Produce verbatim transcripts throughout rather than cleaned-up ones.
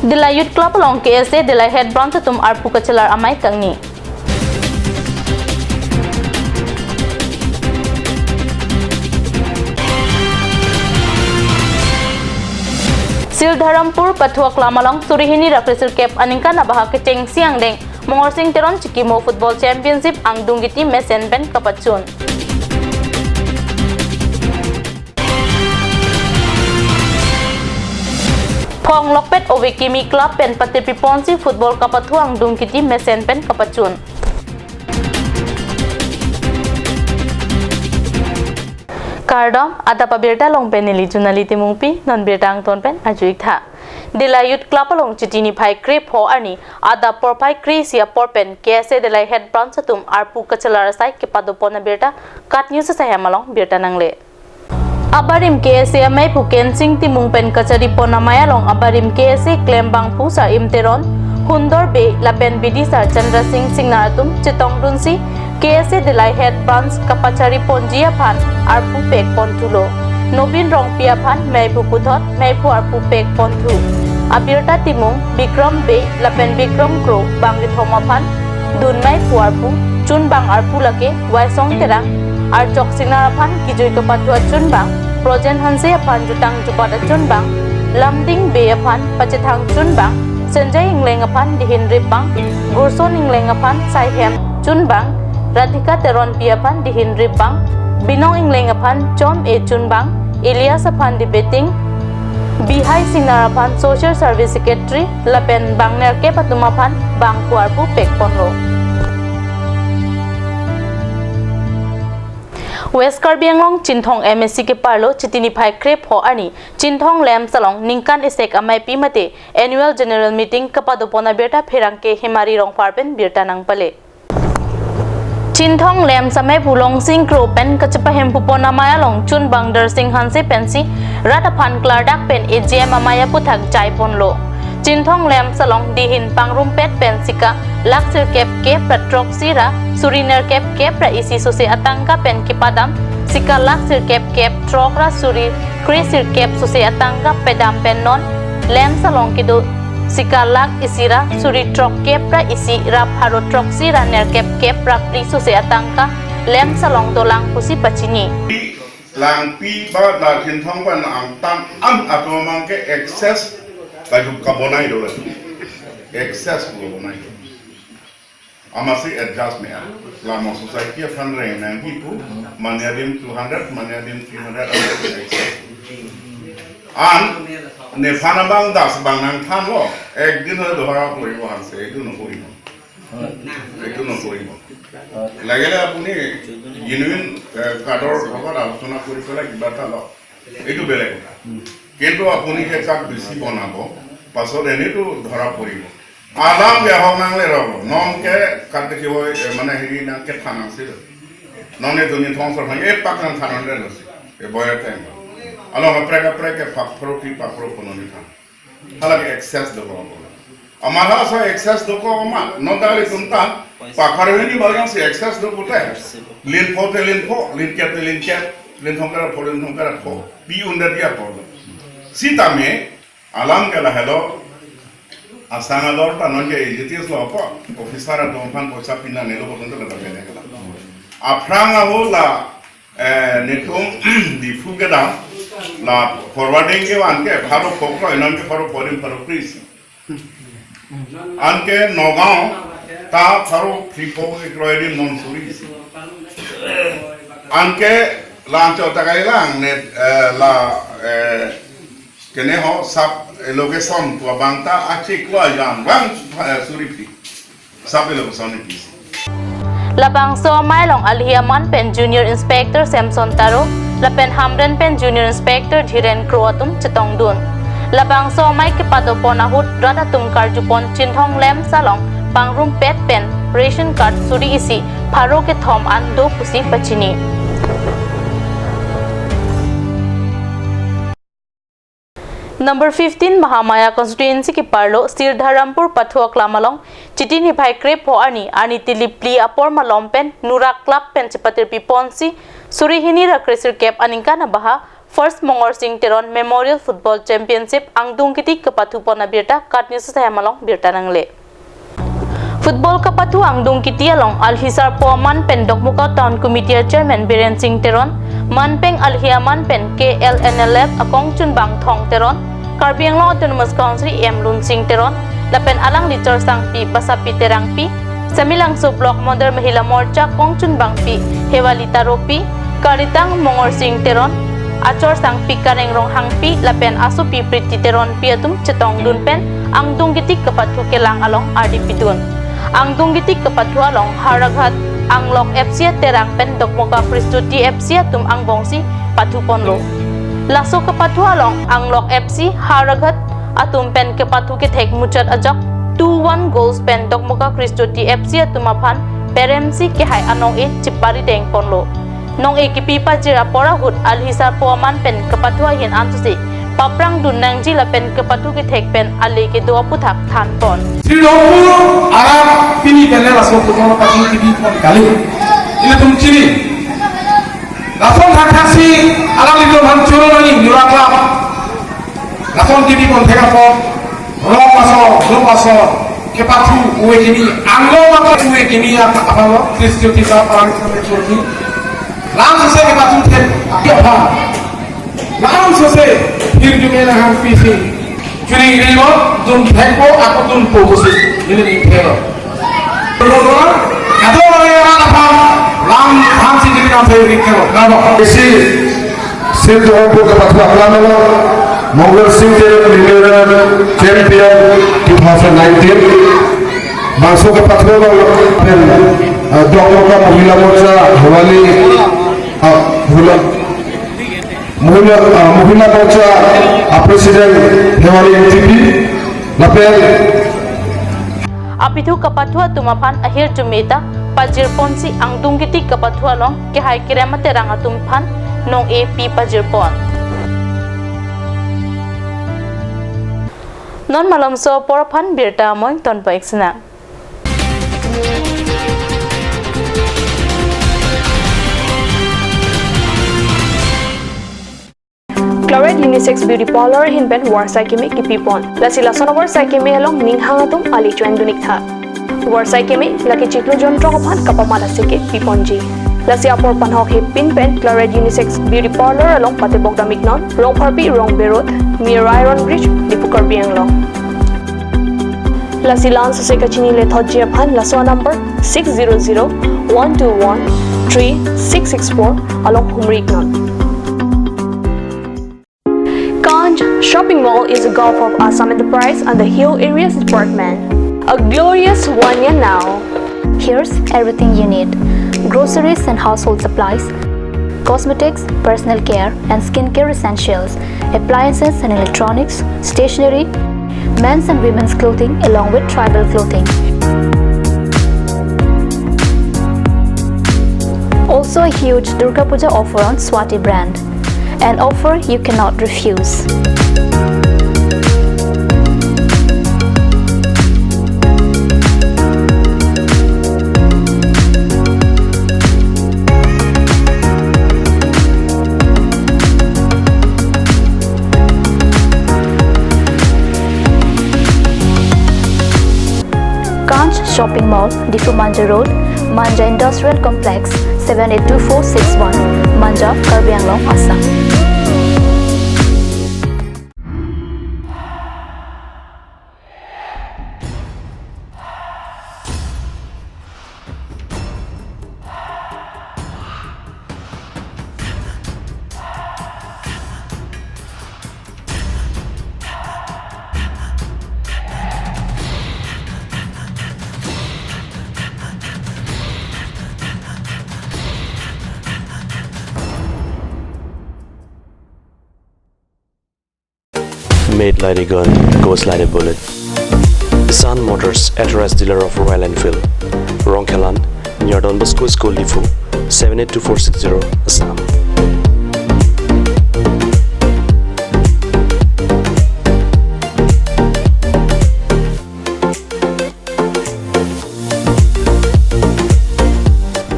Dillai Youth Club along K S A Dillai Head Branch atum arpu kachelar amei kangni. Sildharampur Pathu Aklam along suri hini ra kresirkep aningkan abaha kechengsi angdeng Mongorsing Teron chikimo Football Championship angdung kiti mesen pen kapachun. Phong lokpet ove kimi club pen patirpi ponsi football kapathu angdung kiti mesen pen kapachun. Kardom, adap abirta along pen neli Junali Timungpi, non birta angton pen arju-ik tha. Dillai Youth Club along Chiti niphai krepho arni adap porphai kre-isi apor pen K S A Dillai Head Branch atum arpu kachelar asai kepadopon abirta KAT News asai hem along birta nangle. Abarim K S A amei Pu Kensing Timung pen kacharipon amei along abarim K S A klembangpo Sar Im Teron, Hundor Bey lapen bidisar Chandra Sing Singnar atum chetongdunsi K S A Dillai Head Branch kapachariponji aphan arpu pekponthulo. Nobin Rongpi aphan meiphu puthot meiphu arpu pekponthu. Abirta Timung, Bikram Bey lapen Bikram Kro bangkethom aphan dun meiphu arpu, chunbang arpu lake Waisong Terang, Archok Singnar aphan kijui kapathu achunbang, Projen Hanse aphan jutang jubat achunbang, Lamding Bey aphan pachethang chunbang, Sanjay Ingleng aphan dihin ripbang, Gurson Ingleng aphan saihem chunbang, Radhika Teronpi aphan dihin ripbang, Binong Ingleng aphan chom e chunbang, Elias aphan debating, Bihai Singnar aphan Social Service Secretary, lapen bang nerkep atum aphan bangphu arpu pekponlo. West Karbi Anglong Chinthong M A C keparlo Chiti niphai krepho arni Chinthong Lamps along ningkan isek ameipi mate Annual General Meeting kapadopon abirta pherangke Hemari Rongphar pen birta nangpale. Chinthong Lamps amei pu Longsing Kro pen kachepahempupon amei along chunbang Darsing Hanse pensi rat aphan klardak pen A G M amei aphuthak jaiponlo. Chinthong Lamps along dihin pangrumpet pen sika lakh sirkep kep ra throksi ra suri nerkep kep ra isi sose atangka pen kepadam sika lakh sirkep kep throk ra suri kresirkep sose atangka padam pen non lamps along kedo sika lakh isi ra suri throkkep ra isi ra pharo throksi ra nerkep kep ra phli sose atangka lamps along dolang pusi pachini. Langpi ba la Chinthong pen angtan an atum abang ke excess kajuk kabonai do la. Excess kabonai do. Amatsi adjust me-a. Lama society aphan reng nangji pu, mane adim two hundred, mane adim three hundred, an nephan abang das bang nangthanlo, ek din hole dohora poribo Hanse, etu noporibo. Etu noporibo. Lagile apuni genuine, eh, kador bhabat alochona kori pelai kiba ta lo. Etu belek kotha. Kintu apuni ke kat bisi bonabo, pasot enitu dhora poribo. Alam ke ahok nanglerok lo. Non ke kat ke kihoi, eh, mane hiri nang kethan nangsi lo. Non etu Chinthong sor hang epak nangthan nanglerok lo si. E boy theng. Along kaprek kaprek ke phak phro ki phak phro kono ni than. Halake excess dokok. Amat halaso excess dokok amat. Non dali tumtan. Pakhar hini bagang si excess dokok te. Lin pho te lin pho, lin kep te lin kep, lin thong kera pho, lin thong kera pho. Pi unda dia pho. Sitame, alam ke lahelo, asang ador ta non ke A G Ts lo apot, officer atum aphan poisa pinangnelo boton ta bene kela. Aphrang ahut la, eh, netum Diphu kedam, la forwarding kevan ke pharo phoklo, non ke pharo phorim pharo kre-isi. Anke Nagaon ta pharo phli pho kekroi adim non suri isi. Anke lang cho ta kailang ne, eh, la, eh, kene ho sub location pu abang ta achiklo ajam bang, eh, suri phli. Sub location ni pisi. Labangso amei along alihi aman pen Junior Inspector Samson Taro, lapen Hamren pen Junior Inspector Dhiren Kro atum chetongdun. Labangso amei kepadopon ahut rat atum karjupon Chinthong Lamps along pangrumpet pen ration card suri isi pharo kethom an do pusi pachini. Number fifteen Mahamaya constituency keparlo Sildharampur Pathu Aklam along Chiti niphai krepho arni, arni tili phli apor malom pen Nura Club pen chepatirpi ponsi suri hini ra kresirkep aningkan abaha First Mongorsing Teron Memorial Football Championship angdung kiti kepathupon abirta Katni Sosai Amalong birta nangle. Football kepathu angdung kiti along alhi sarpo aman pen Dokmoka Town Committee Chairman Biren Singh Teron, manpeng alhi aman pen K L N L F akongchunbang Thong Teron, Karbi Anglong Autonomous Council E M Lunsing Teron, lapen alangli chorsangpi Basapi Terangpi, Samelangso Block Mandal Mahila Morcha kongchunbangpi Hewali Taropi, Karitang Mongorsing Teron, achorsangpi Kareng Ronghangpi lapen asopi Priti Teronpi atum chetongdun pen angdung kiti kepathu kelang along ardi pidun. Angdung kiti kepathu along Howraghat Anglok F C Terang pen Dokmoka Christian Youth F C atum angbongsi pathuponlo. Laso kepathu along Anglok F C Howraghat atum pen kepathu kethek muchot ajok two one goals pen Dokmoka Christian Youth F C atum aphan peremsi kehai anong-e chiparidengponlo. Nong-e kipi pajir apor ahut alhi sarpo aman pen kepathu ahin ansose paprangdun nangji lapen kepathu kethek pen ale kedo aputhak thanpon. Sri Rongpur arat pini pen laso football pathu kebipon kali. Ilitum chini. Lason thakthak si alanglitum aphan choro nangji Nura Club. Lason kebipon thek apot rong paso, lo paso, kepathu uwe kimi, anglo paso uwe kimi ya aphan lo, Christian Youth Club parang kami choro ni. Langsose kepathu thek apot aphan. Langsose hirjume nang hangpi si. Churi ri lo, dun thekpo, ako dunpo pusi. Neli ning thelo. Lo lo, kado lo ya rana pam, lam pam si jadi nang thelo ri thelo. Nabo. Isi, sil tu ompu kepathu aklam lo, Mongorsing Teron Memorial Champion two thousand nineteen. Bangso kepathu lo, pen, eh, Dokmoka Mahila Morcha, Hewali, ah, Hula. Mohila, ah, Mohila Morcha, ah, President Hewali M T P, lapen apithu kepathu atum aphan ahirjume ta pajirponsi angdung kiti kepathu along kehai kerem aterang atum aphan nong-e pi pajirpon. Non malomso apor aphan birta amoing tonpo-ik sinang. Claret Unisex Beauty Parlour ahin pen varsai keme kipipon. Lasi lason avarsai keme along ning hang atum ale choendun-ik tha. Varsai keme lake chiklo jontro aphan kapamat aseke piponji. Lasi apor panhok hepin pen Claret Unisex Beauty Parlour along patebok dam-iknon, Rongpharpi Rongbe Road, near Iron Bridge, Diphu, Karbi Anglong. Lasi lansose kachini lethotji aphan laso number six zero zero one two one three six six four along humri-iknon. Kanch Shopping Mall is a gulf of Assam Enterprise and the Hill Areas Department. A glorious one year now. Here's everything you need: groceries and household supplies, cosmetics, personal care and skincare essentials, appliances and electronics, stationery, men's and women's clothing along with tribal clothing. Also a huge Durga Puja offer on Swati brand. An offer you cannot refuse. Kanch Shopping Mall, Diphu Manja Road, Manja Industrial Complex, seven eight two four six one, Manja, Karbi Anglong, Assam. Made like a gun, goes like a bullet. Sun Motors, authorized dealer of Royal Enfield. Rongkhelan, near Don Bosco School, Diphu, seven eight two four six zero, Assam.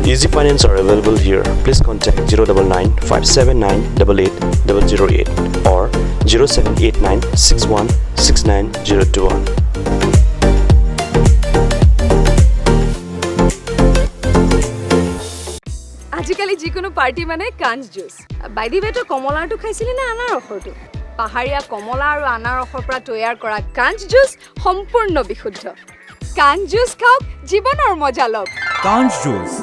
Easy finance are available here. Please contact zero double nine five seven nine double eight double zero eight or zero seven eight nine six one six nine zero two one. আজিকালি যিকোনো পাৰ্টি মানে কাঞ্চ juice. By the ৱে, তই কমলাটো খাইছিলি নে আনাৰসৰটো? পাহাৰীয়া কমলা আৰু আনাৰসৰ পৰা তৈয়াৰ কৰা কাঞ্চ জুচ সম্পূৰ্ণ বিশুদ্ধ। কাঞ্চ জুচ খাওক, জীৱনৰ মজা লওক। Kanch Juice.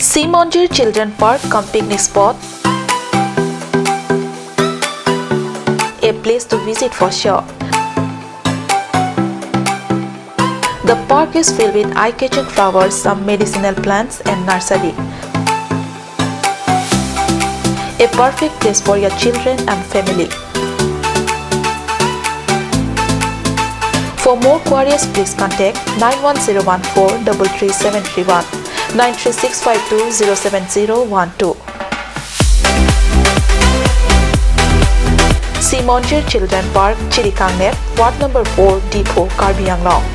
Simonjir Children Park cum picnic spot, a place to visit for sure. The park is filled with eye-catching flowers, some medicinal plants and nursery. A perfect place for your children and family. For more queries, please contact nine one zero one four double three seven three one, nine three six five two zero seven zero one two. Simonjir Children Park, Chirikangnep, Ward number four, Diphu, Karbi Anglong.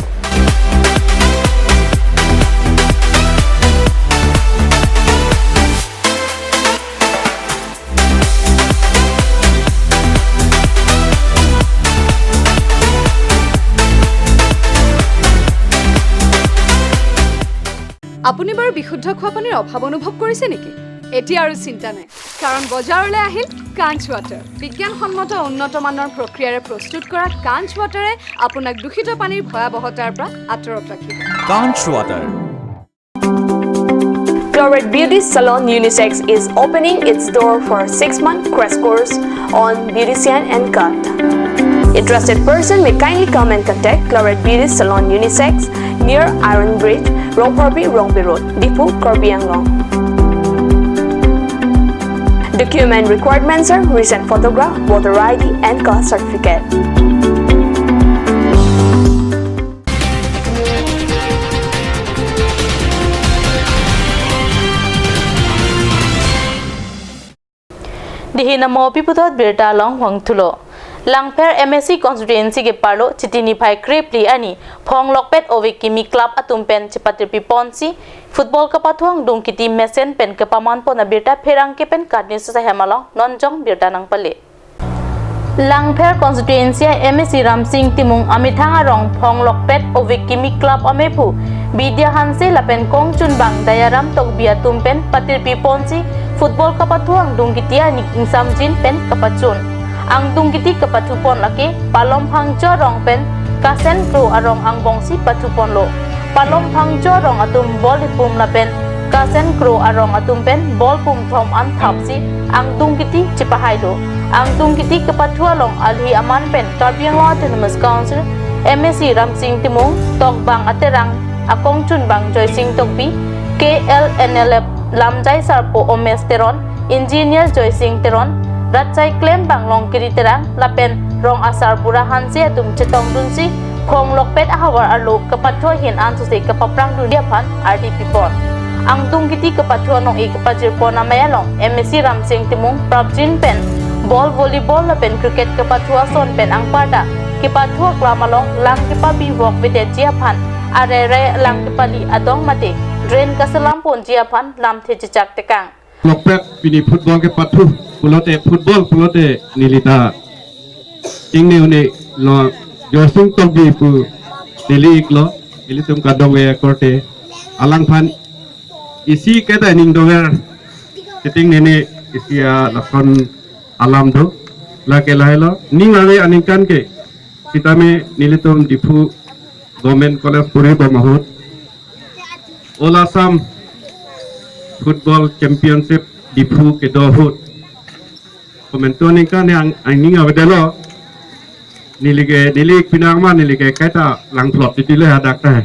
আপুনি বাৰু বিশুদ্ধ খোৱা পানীৰ অভাৱ অনুভৱ কৰিছে নেকি? এতিয়া আৰু চিন্তা নাই, কাৰণ বজাৰলৈ আহিল কাঞ্চ ৱাটাৰ। বিজ্ঞানসন্মত উন্নত মানৰ প্ৰক্ৰিয়াৰে প্ৰস্তুত কৰা কাঞ্চ ৱাটাৰে আপোনাক দূষিত পানীৰ ভয়াৱহতাৰ পৰা আঁতৰত ৰাখিব। Kanch Water. Clorette Beauty Salon Unisex is opening its door for six-month crash course on beautician and cut. Interested person may kindly come and contact Clorette Beauty Salon Unisex near Iron Bridge, Rongphorbi, Rongbe Road, Diphu, Karbi Anglong. Document requirements are recent photograph, voter I D, and caste certificate. Dihin amo pi puthot birta along vangthulo. Langpher M A C constituency ke arlo Chiti niphai krepli arni Phonglokpet Ove Kimi Club atum pen chepatirpi ponsi football kapathu angdung kiti mesen pen kepaman pon abirta pherangke pen katni sasa hem along non jong birta nangpale. Langpher constituency M A C Ramsing Timung amethang arong Phonglokpet Ove Kimi Club amephu Bidya Hanse lapen kongchunbang Dayaram Tokbi atum pen patirpi ponsi football kapathu angdung kiti aning ingsamjin pen kapachun. Angdung kiti kapathu pon lake Palom Phangcho arong pen Kasen Kro arong angbongsi pathu ponlo. Palom Phangcho arong atum ball ipum lapen Kasen Kro arong atum pen ball pum thom an thapsi angdung kiti chepahai do. Angdung kiti kapathu along alhi aman pen Karbi Anglong Autonomous Council M A C Ramsing Timung, tokbang aterang akongchunbang Joysing Tokbi, K L N L F lamjai sarpo Omes Teron, engineer Joysing Teron, rat chai klembang Longkiri Terang lapen rong asar Bura Hanse atum chetongdunsi Phonglokpet ahavar arlo kapathu ahin ansose kapaprangdunji aphan ardi pipon. Angdung kiti kapathu anong-e kapajir pon amei along M A C Ramsing Timung prapjin pen ball, volleyball lapen cricket kapathu ason pen anparta kepathu aklam along lang kepabi vok vetji aphan, arere lang kepali adong mate drain kaselam ponji aphan lamthe chechak tekang. Lokpet pini football kepathu pulote, football pulote neli ta chingni uni lo, Joysing Tokbi pu neli iklo, ilitum kadokave akorte alangphan isi keta ning dover, keting nene isi a lason alam do, lake lahelo, ning ave aningkan ke, sitame nelitum Diphu Government College puri bom ahut, All Assam Football Championship Diphu kedo ahut. Komentu aningkan yang angning avedelo, neli ke, neli pinang ma, neli ke kaita langplot titi le hadak ta.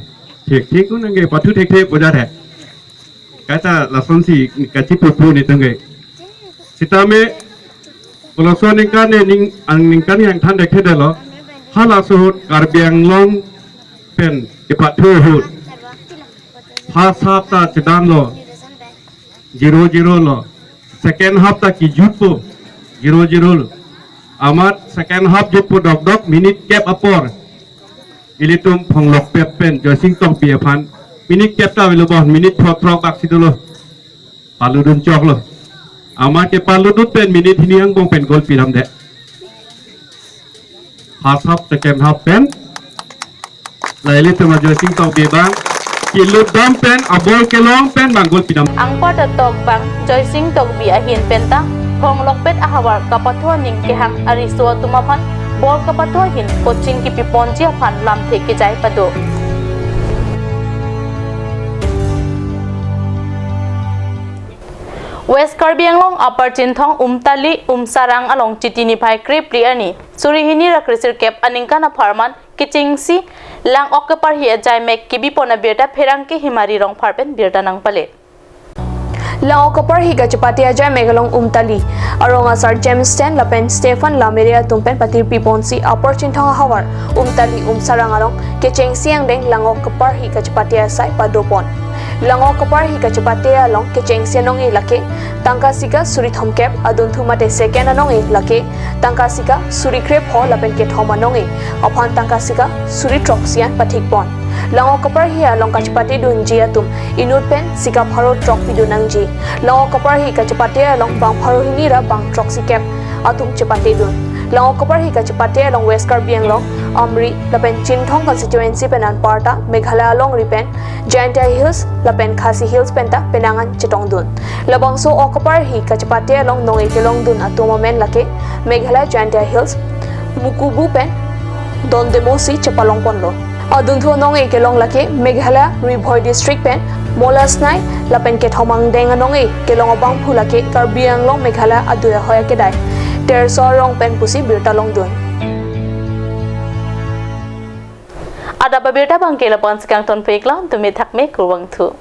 Thik thik un nang ke pathu thik thik puja the. Kaita lasonsi kachipupu netum ke. Sitame, koloso aningkan ne ning, aningkan yang than dekhe delo. Halaso ahut Karbi Anglong pen kepathu ahut. First half ta chedamlo. Zero zero lo. Second half ta kejutpo. Zero zero lo. Amat second half jutpo dokdok minute kep apor. Ilitum Phonglokpet pen Joysing Tokbi aphan Minute kep ta avelo bon, minute throk throk bak si dolo. Paludun choklo. Amat ke paludun pen minute hini angbong pen goal piramdet. First half, second half pen. Lahei ilitum Joysing Tokbi abang kelut dam pen, abol kelong pen bang goal pidam. Anparta Tokbang Joysing Tokbi ahin penta, thonglokpet ahavar kapathu aning kehang ariso atum aphan bol kapathu ahin coaching kipiponji aphan lamthe kejai pado. West Karbi Anglong Upper Chinthong Umtali Umsarang along Chiti niphai krepli arni suri hini ra kresirkep aningkan apharman kechengsi lang-ok keparhi ajaimek kebipon abirta pherangke Himari Rongphar pen birta nangpale. Lang-ok keparhi kachepate ajaimek along Umtali arong asar James Ten lapen Stephen Lamere atum pen patirpiponsi Upper Chinthong ahavar Umtali Umsarang along kechengsi angdeng lang-ok keparhi kachepate asai padopon. Lang-ok keparhi kachepate along kechengsi anong-e lake tangka sika suri thomkep, adunthu mate second anong-e lake tangka sika suri krepho lapen kethom anong-e aphan tangka sika suri throksi an pathikpon. Lang-ok keparhi along kachepatedunji atum inut pen sika pharo throk pidun nangji. Lang-ok keparhi kachepate along bang pharo hini ra bang throksikep atum chepatedun. Lang-ok keparhi kachepate along West Karbi Anglong, Amri lapen Chinthong constituency pen anparta Meghalaya alongri pen Jaintia Hills lapen Khasi Hills penta penang an chetongdun. Labangso ok keparhi kachepate along nong-e kelongdun atum amen lake Meghalaya Jaintia Hills, Mukubu pen Dondemo si chepalongponlo. Adunthu anong-e kelong lake Meghalaya Ri Bhoi District pen Molasnai lapen kethom angdeng anong-e kelong abangphu lake Karbi Anglong Meghalaya adui ahoi akedai Terso arong pen pusi birta longdun. Adap abirta abangke lapu-an si kangtonpik lo, dumi thakme, kurvangthu.